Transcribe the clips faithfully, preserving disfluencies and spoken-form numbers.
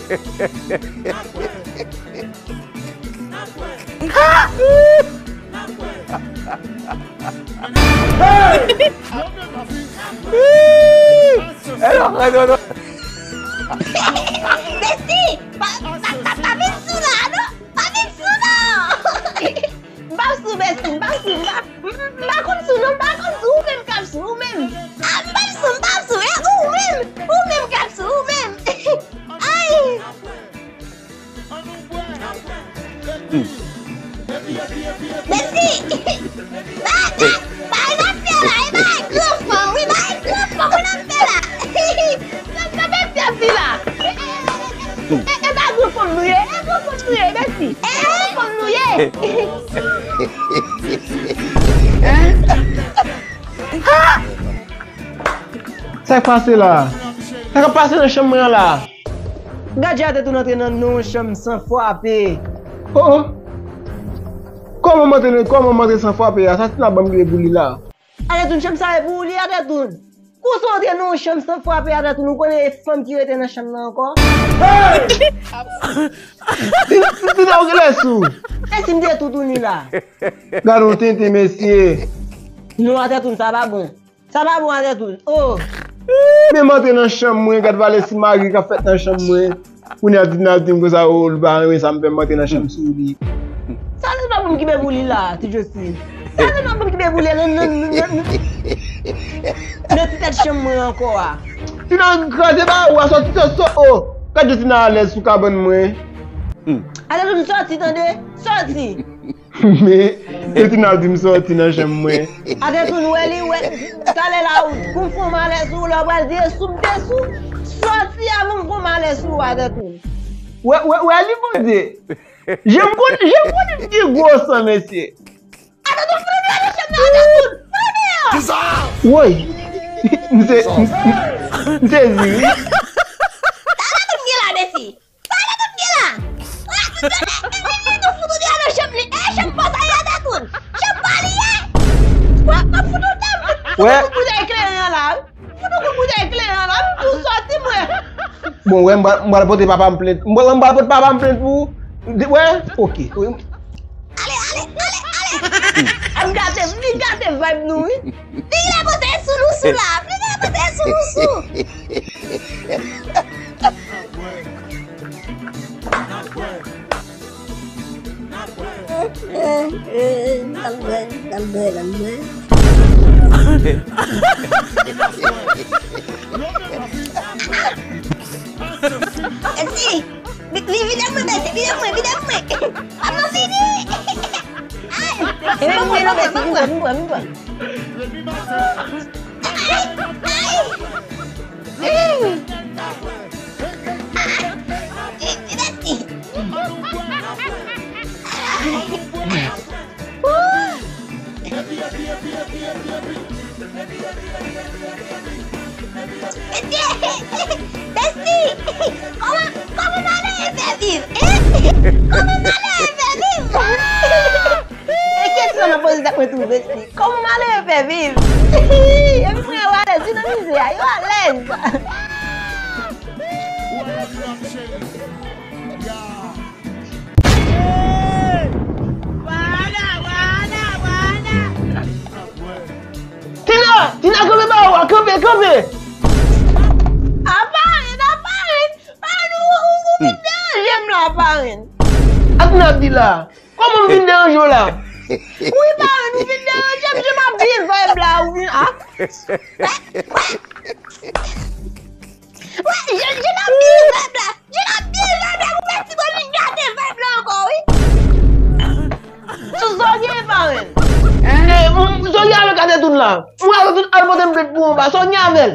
Besti, pa, pa, pa, pa vin sou la, non. Pa vin sou non. M p ap sou, Besti, m p ap sou, m pa, m pa konn sou non, m pa konn sou, ou menm k ap sou, ou menm. Ah, m p ap sou, m p ap sou, e ou menm, ou menm k ap sou, ou menm. Ay. Mèsi. Bay, bay, bay, bay, bay, gran fanm, wi, bay, gran fanm, wi, n ap fè la. Sa, sa, mèsi, ap di la. E, e, e, e, e, e, pa gran fanm nou ye, e gran fanm nou ye, mèsi. E gran fanm nou ye. Sa k pase la? Sa k ap pase nan chanm mwen an la? Gad jan Atetoun antre nan, nan yon chanm san frape. Oh, oh. Kòman m antre, kòman m antre san frape a? Sa Tina ban m kle pou li la. Atetoun, chanm sa e pou ou li, Atetoun. Kòman w antre nan yon chanm san frape, Atetoun? Ou konnen e fanm ki rete nan chanm nan ankò? Hey! Ti, ti, Tina, ou genlè sou? E si m te tou touni la? Gad yon tenten, mesye. Non, Atetoun, sa pa bon. Sa pa bon, Atetoun. Oh! Men m antre nan chanm mwen, gad valè simagri k ap fèt nan chanm mwen. Kounye a, Tina ap di m konsa, oh, li pa renmen sa m fè, m antre nan chanm sou li. Sa se pa pou m kipe pou li la, Ti Josline. Sa se pa pou m kipe pou li nan, nan, nan, nan, nan ti tèt chanm mwen ankò a. Tina kraze ba ou a, sòti, sòti, sòti, oh! Gad jan Tina alèz sou kabann mwen. Atetoun, sòti, tande? Sòti! Men, e Tina di m sòti nan chanm mwen. Atetoun, wè li, wè. Talè la, ou, kou m fè yon malè sou ou, lè w pral di e sou m te sou. Sòti avan m fè yon malè sou ou, Atetoun. Wè, wè, wè li, Bondye. Je m konn, je m konn li gen gwo san, mesye. Atetoun, fout ou deyò nan chanm nan, Atetoun. Fout ou deyò. Woy. M se, m, m, m sezi, wi. Atetoun gen la, mesye. Sa Atetoun gen la? E, e, e, e, e, nou fout ou deyò nan chanm li. E, chanm pa w sa ye, Atetoun. Chanm pa w li ye. Wè, m ap fout ou deyò. Fout ou kout boutèy kleren an la, wi. Fout ou kout boutèy kleren an la. M di w sòti, mwen. Bon, wè, m pral, m pral pote papa m plent. M pral, m pral pote papa m plent pou ou. Wè, oke. Ale, ale, ale, ale. Ap gate, vin gate vibe nou, wi. Vin la pote sou nou sou la. Vin la pote sou nou sou. N ap bwè, n ap bwè, n ap bwè. Mèsi. Li, li vide mwen, mèsi, vide mwen, vide mwen. Papa vini. Ay. Mwen, mwen, mwen, mwen, mwen, mwen. Besti! Kòman, kòman malere fè viv? Hein? Kòman malere fè viv? E kesyon nan poze tèt mwen tou, Besti. Kòman malere fè viv? Epi mwen yo alèz, wi, nan mize a, yo alèz. Tina! Tina, kanpe ba ou a, kanpe, kanpe! Aparèn, aparèn! Aparèn, ou, ou, ou vin deranje m la, aparèn! Ak n ap di la. Kòman m vin deranje w la? Wi, parèn, ou vin deranje m, jan m ap viv vibe la, ou vin, ah. Wè, jan, jan m ap viv vibe la, jan m ap viv vibe la, ou mèt ti bò vin gate vibe la ankò, wi. Sou sa w gen, parèn? E, m, sa w gen avèk Atetoun la? Mwen Atetoun al pote m plent pou w anba, sa w gen avè l?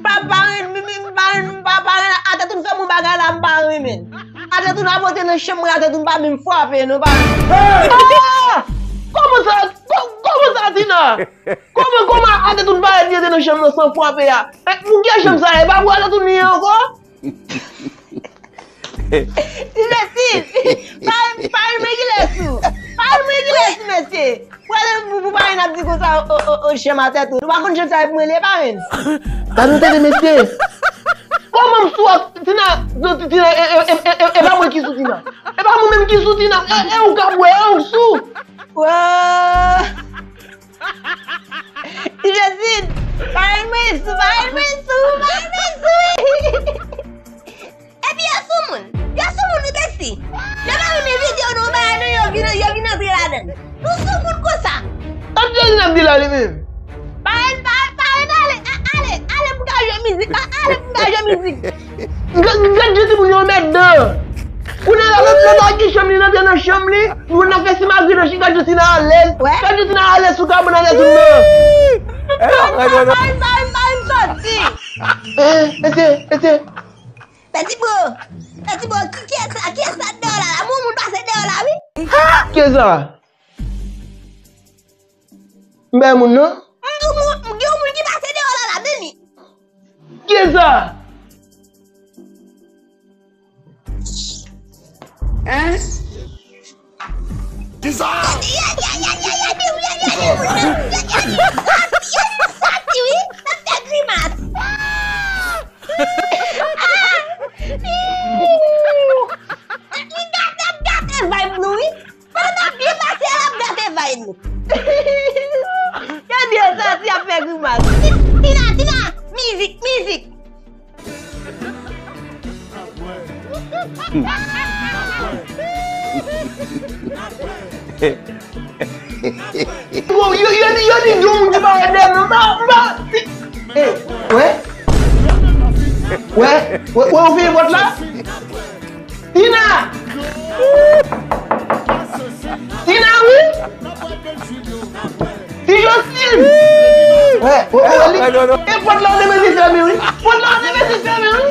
Pa parèn, mi, mi, mi parèn, mi pa parèn, Atetoun fè m yon bagay la, m pa renmen. Atetoun ap antre nan chanm mwen, Atetoun pa menm frape, non, parèn. Ah! Kòman sa, kò-, kòman sa, Tina? Kòman, kòman Atetoun parèt li antre nan chanm nan san frape a? E, pou ki chanm sa, e pa pou Atetoun li ye ankò? Ti Josline, pa, pa remegile sou. Pa remegile sou, mesye. Pwale pou, pou parèn ap di konsa, o, o, o, o, chanm Atetoun. Ou pa konn chanm sa e pou mwen li ye, parèn? Gade yon tande, mesye. Kò, Manman m sou ak Tina, non, Tina, e, e, e, e, e, e pa mwen ki sou Tina. E pa mwen menm ki sou Tina. E, e ou k ap bwè, e ou k sou. Wè. Ti Josine, pa renmen sou, pa renmen sou, pa renmen sou. Epi yo sou moun. Yo sou moun, ou te si. Yo pa renmen videyo nou, ba nou, yo vin, yo vin antre ladan. Nou sou moun konsa. Sa Josine ap di la li menm? Pa ret, pa, pa ret, ale, a, ale, ale pou ka jwe mizik, a, ale pou ka jwe mizik. Gad, gad jan timoun yo mèt dan. Kounye a la, lòt, lòt la ki chanm li, nan, nan chanm li, nou nan fè simagri nan chita, Josina alèz. Wè. Gad Josina alèz sou kabann alèz tout nan. Mwen pa vin, mwen pa vin soti. Eh, ete, ete. Peti bro, peti bro, ki, kiyès la, kiyès la deyò la, la? Moun, moun pase deyò la, wi. Kiyès sa? M bay moun nan? M di w, moun, gen yon moun ki pase deyò la, la, men li. Kiyès sa? Hein? Kisa? Ya, ya, ya, ya, ya, di w, ya, ya, di w, ya, ya, di w, ya, ya, di w, soti, wi, n ap fè grimas. Li gate, ap gate vibe nou, wi. Pandan n ap byen pase a, l ap gate vibe nou. Gade yo soti ap fè grimas. Ti-, Tina, Tina, mizik, mizik. Yo, yo, yo di, yo di gen yon moun ki parèt dèyè m, m pa, m pa, eh, wè? Wè? Wè, wè, ou fè vòt la? Tina! Tina, wi! Ti Josine! Wè, wè, wè, li, e pòt la, ou te mete fèmen, wi. Pòt la, ou te mete fèmen, wi.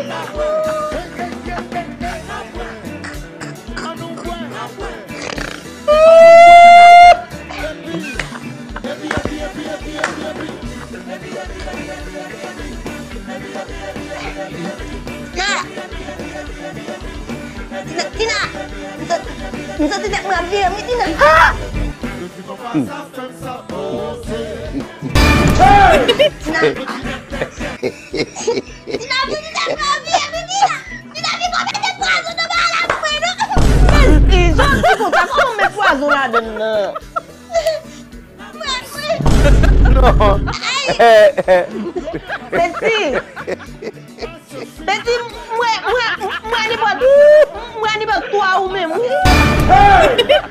Tina! Tina! Tina! M santi, m santi tèt mwen ap vire m, wi, Tina! Tina! Tina, m santi tèt mwen ap vire m, wi, Tina! Tina, vin konn mete pwazon nan bagay la pou mwen, non! Mèsi, jan w di konsa, kòman w met pwazon ladann nan? Non. Mèsi. Mèsi, mwen, mwen, mwen ni bòt, mwen ni bòt twa ou menm, wi.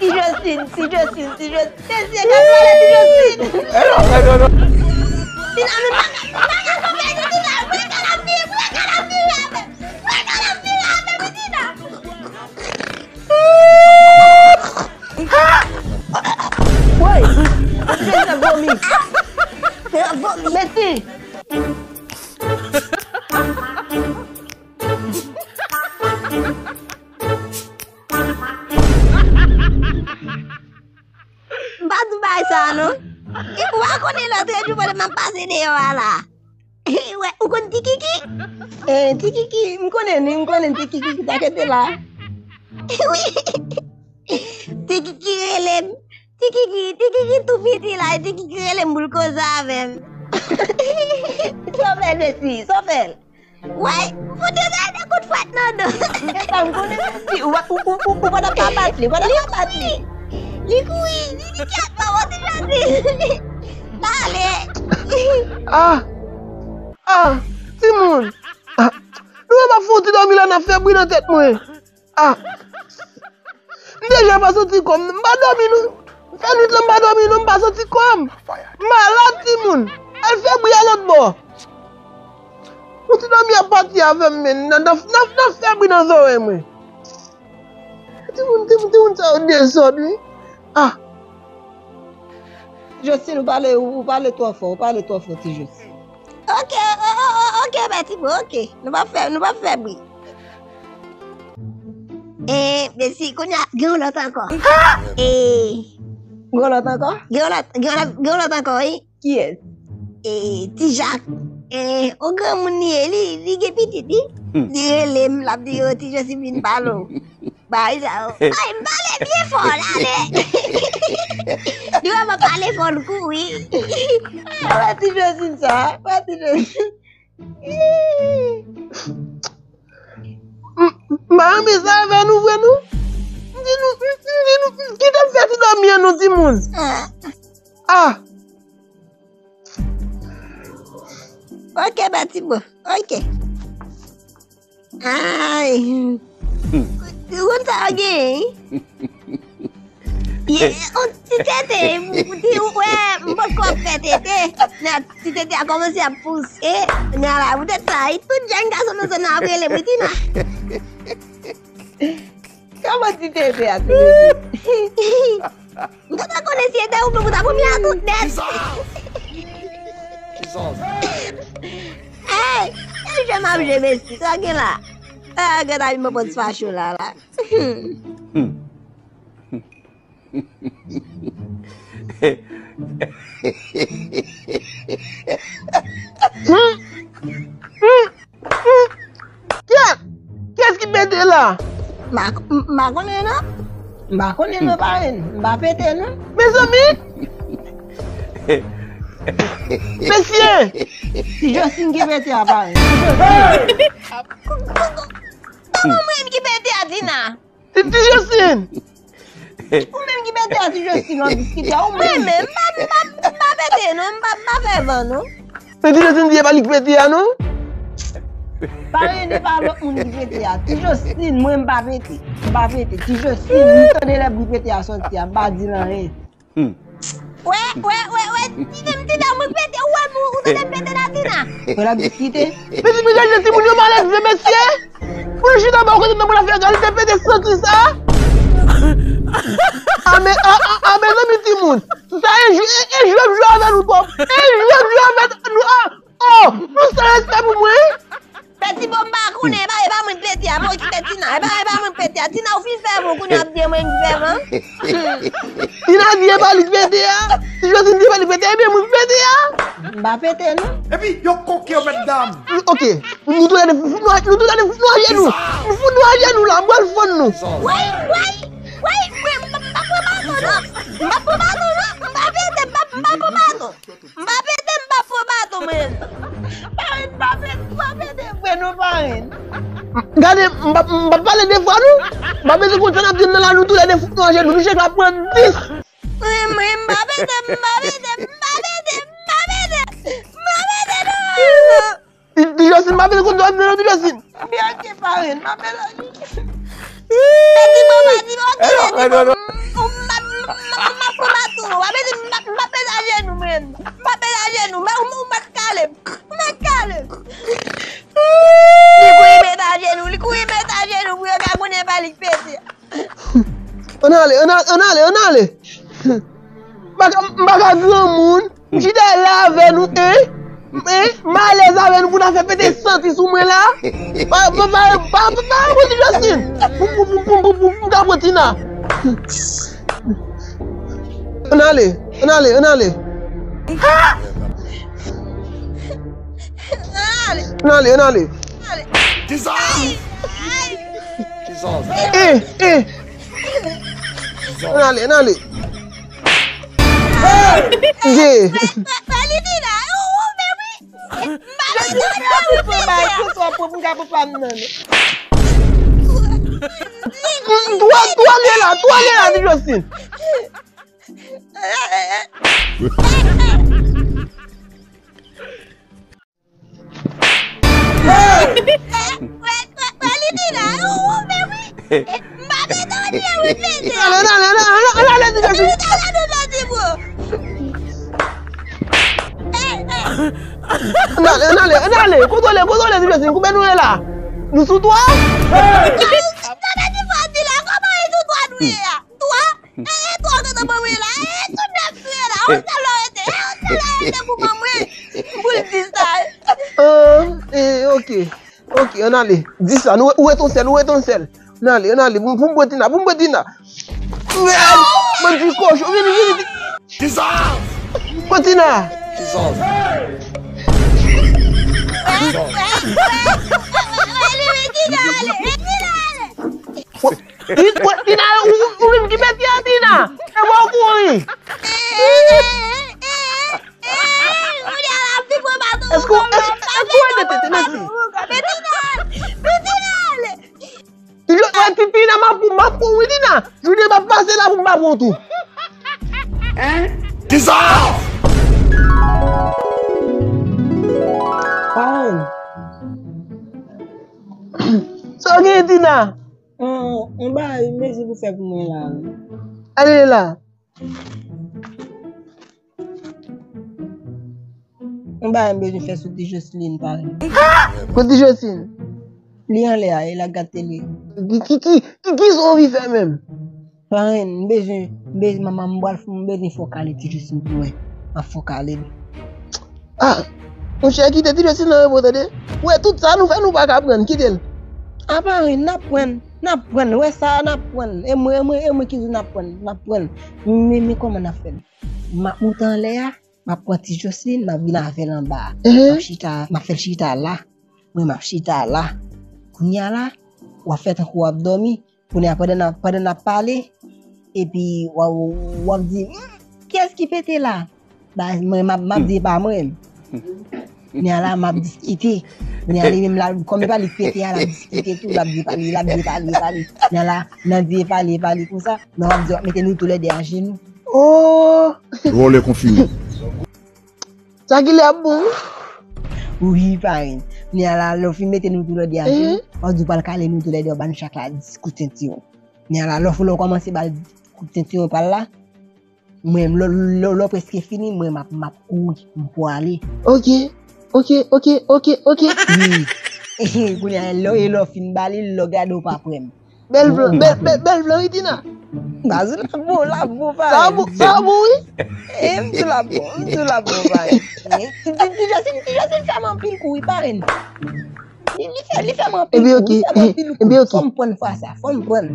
Ti Josine, ti Josine, ti Josine. Mèsi, e ka twalèt, ti Josine. Eh non, eh non, non. Tina, men pa ka, pa ka konprann, Tina, mwen ka la fi, mwen ka la fi, mwen ka la fi, Tina. Woy! Mwen ap vomi. Mwen ap vomi. Mèsi. M pa di w bagay sa a, non. Ou pa konnen lòt jou pandan m ap pase deyò a la. Wè, ou konn Ti Kiki? Eh, Ti Kiki, m konnen li, m konnen Ti Kiki ki ta kete la. Wi. Ti Kiki rele m. Ti Kiki, Ti Kiki tou piti la, Ti Kiki rele m pou l koze avè m. Sa w fè, Jesi? Sa w fè l? Wè, fout yo gade kout fwèt nan do. E sa m konnen, Jesi. Ou, ou, ou, ou, ou pa t ap ka bat li, ou pa t ap ka bat li. Li kouri, li di, "Kèt, pa monte Jesi." Pale. Ah! Ah! Timoun! Ah! Nou pa fè yon ti dòmi la, n ap fè bri nan tèt mwen. Ah! M deja pa santi kò m, m pa dòmi non. Fè nwit lan m pa dòmi non, m pa santi kò m. M malad, timoun. Al fè bri a lòt bò. Yon ti dòmi ap pati avè m, men n ap, n ap, n ap fè bri nan zòrèy mwen. Timoun, timoun, timoun sa yo dezòd, wi. Ah! Jesi, ou pale, ou, ou pale twò fò, ou pale twò fò, ti Jesi. Ok, o, o, o, ok, Bèti, bon, ok. Nou p ap fè, nou p ap fè bri. E, Bèti, kounye a, gen yon lòt ankò. E, gen yon lòt ankò? Gen yon lòt, gen yon lòt, gen yon lòt ankò, wi. Kiyès? E, Ti Jak. E, yon granmoun li ye, li, li gen pitit, wi. Hmm. Li rele m, l ap di, "Yo, Ti Jesi vin pale w." Bay sa yo. Ay, m pale byen fò, la, men. Li wè mwen pale fò, l kouri. Wè ti Josine sa, wè ti Josine. M pa renmen sa avè nou vre, non. M di nou, m di nou, kite m fè ti dòmi an, non, timoun. Ah! Ok, Batibo. Ok. Ay. Ou konn sa w genyen? Ye, on ti tete, ti wè, m poko fè tete. Nan ti tete a kòmanse ap pouse. Nan la, poutèt sa, tout jèn gason nan zòn nan ap rele Pritina. Kòman ti tete a tou? M ta ta konnen si e te ou menm ou ta premye a tout nèt. Ey, e jwe m ap jwe, mesi. Sa gen la. Ah, gad a yon pòs facho la, la. Kiyès? Kiyès ki pete la? M pa, m pa konnen non. M pa konnen non, parenn. M pa pete non. Mezanmi! Mesye! Ti Josline ki pete a, parenn. Ti Josline. Kòman mwen ki pete a, Tina? Ti, Ti Josline! Ou menm ki pete a, Ti Josline, w ap diskite a, ou menm. Mwen menm, m pa, m pa, m pa pete non, m pa, m pa fè van non. Men Ti Josline di e pa li ki pete a non. Parenn, e pa lòt moun ki pete a. Ti Josline, mwen m pa pete. M pa pete. Ti Josline, m tande lè bri pete a sòti a, m pa di l anyen. Wè, wè, wè, wè, ti dam, ti dam, mwen pete, ou wè m, ou tande m pete la, Tina? Wè l ap diskite. Mesye, mesye, timoun yo malelve, mesye. Pou nou chita bò kote nan pou la fè kalite pete santi sa. A men, a, a, a, mezanmi timoun. Sa e jwe, e, e jwe m jwe avè nou twòp. E jwe m jwe avè nou. A, oh, nou san respè pou mwen. Peti bon, m pa konnen, e pa, e pa mwen k pete a, bon, ki pete Tina. E pa, e pa mwen k pete a. Tina, ou fin fè bon, kounye a ap di e mwen ki fè bon. Tina di e pa li k pete a. Ti Josline di e pa li k pete a, ebyen mwen k pete a. M pa pete non. Epi yo koke yo mèt dam. Ok, nou tou lè de fout nou, nou tou lè de fout nou ajenou. Nou fout nou ajenou la, m pral fann nou. Woy, woy, woy, mwen, m pa pran baton non. M pa pran baton non. M pa pete, m pa, m pa pran baton. M pa pete, m pa pran baton mwen. Parenn, m pa pete, m pa pete vre non, parenn. Gade, m pa, m pa pale de fwa non. M pa pete konn sa n ap di nan la, nou tou lè de fout nou ajenou. Nou chak la pran dis. Mwen, mwen, m pa pete, m pa pete, m pa pete, m pa pete. M pa pete non. Ti, Ti Josline, m pa pete konn sa w ap di non, Ti Josline. Ebyen, ok, parenn, m pa pete. Peti bon, peti bon, ok, peti bon. M pa, m pa, m pa, m pa pran baton non. W ap pete, m pa, m pa pete ajenou mwen. M pa pete ajenou, m pa, ou, ou pa kale. Ou pa kale. Li kouri met ajenou, li kouri met ajenou pou yo ka konnen pa li k pete. Ann ale, ann ale, ann ale, ann ale. M pa ka, m pa ka granmoun. M chita la avè nou, en? En? M alèz avè nou pou n ap fè pete santi sou mwen la. Pa, pa, pa, pa, pa, pa, pa, Ti Josline. Pou, pou, pou, pou, pou, pou, pou m ka pran Tina. Ann ale, ann ale, ann ale. Ann ale, ann ale. Kisa? Kisa? Eh, eh. Ann ale, ann ale. Ye. Twa, twa lye la, twa lye la, Ti Josline. Ann ale, ann ale, ann ale. Kontwole, kontwole, Ti Josline. Konbyen nou ye la? Nou sou twa? Twa? E, e, twa, kote ban mwen la? E, tout nèf mwen la? On sèl lè rete, e, on sèl lè rete pou ban mwen. Pou l di sa. Ah, eh, ok. Ok, ann ale. Di sa, nou, ou ret on sèl, ou ret on sèl. Ann ale, ann ale. Pou, pou m pran Tina, pou m pran Tina. Mèd! Bann ti kochon, vini, vini, vini. Kisa? Pran Tina. Kisa? Tina, ou, ou, ou menm ki pete a, Tina. E wè w kouri. Èske w, èske, èske w ede tete, mèsi? Ti Bon tou. Hein? Kisa? Parenn. Sa w gen, Tina? An, an bagay, m bezwen pou fè pou mwen la. Ale la. Yon bagay m bezwen fè sou ti Jocelyn, parenn. Kot ti Jocelyn? Li anlè a, e l ap gate li. Ki, ki, ki, ki, ki sa w anvi fè menm? Parenn, m bezwen, m bezwen, manman, m pral, m bezwen fè w kale ti Jocelyn pou mwen. M ap fè w kale l. Ah, monchè, kite ti Jocelyn nan repo, tande. Ou wè tout sa nou fè, nou pa ka pran, kite l. Ah, parenn, n ap pran, n ap pran, ou wè sa, n ap pran. E mwen, e mwen, e mwen ki di n ap pran, n ap pran. Men, men kòman n ap fè l? M ap moute anlè a, m ap pran ti Jocelyn, m ap vin avè l anba a. M ap chita, m ap fè l chita la. Mwen, m ap chita la. Kounye a la, w ap fè tankou w ap dòmi. Kounye a, pandan n ap, pandan n ap pale, epi w ap, w ap di, "Hmm, kiyès ki pete la?" Ba, mwen, m ap, m ap di, "E pa mwen." Kounye a la, m ap diskite. Kounye a, li menm la, kòm e pa li k pete a, l ap diskite tou, l ap di e pa li, l ap di e pa li, e pa li. Kounye a la, nan di e pa li, e pa li konsa, nan w ap di w ap mete nou toulède ajenou. Oh! Vòlè konfime. Sa ki lè ap bon, wi. Wi, parenn. Kounye a la, lè w fin mete nou toulède ajenou, w ap di w pral kale nou toulède, w ap ba nou chak la dis kout sentiwon. Kounye a la, lè w, lè w kòmanse ba l kout sentiwon pa l la, mwen, lè, lè, lè w prèske fini, mwen, m ap, m ap kouri, m pwale. Ok, ok, ok, ok, ok. Wi. Kounye a, lè, e lè w fin ba li, lè w gade w pa prè m. Bèl plan, bèl, bèl, bèl plan, wi, Tina. Baz, l ap bon, l ap bon, parenn. Sa bon, sa bon, wi. E, m di l ap bon, m di l ap bon, parenn. Ti, ti, ti Jocelyn, ti Jocelyn fè m anpil kou, wi, parenn. Li, li fè, li fè m anpil kou, li fè m anpil kou. Ebyen, ok. Ebyen, ok. Fò m pran fwa sa, fò m pran.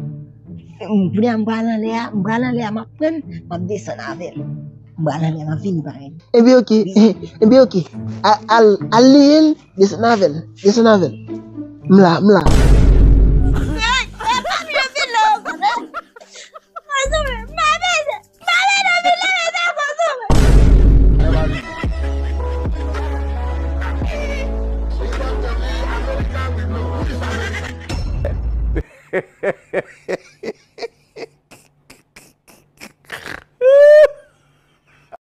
M, kounye a, m pral anlè a, m pral anlè a, m ap pran, m ap desann avè l. M pral anlè a, m ap vini, parenn. Ebyen, ok. Ebyen, ok. A, al, al leye l, desann avè l, desann avè l. M la, m la.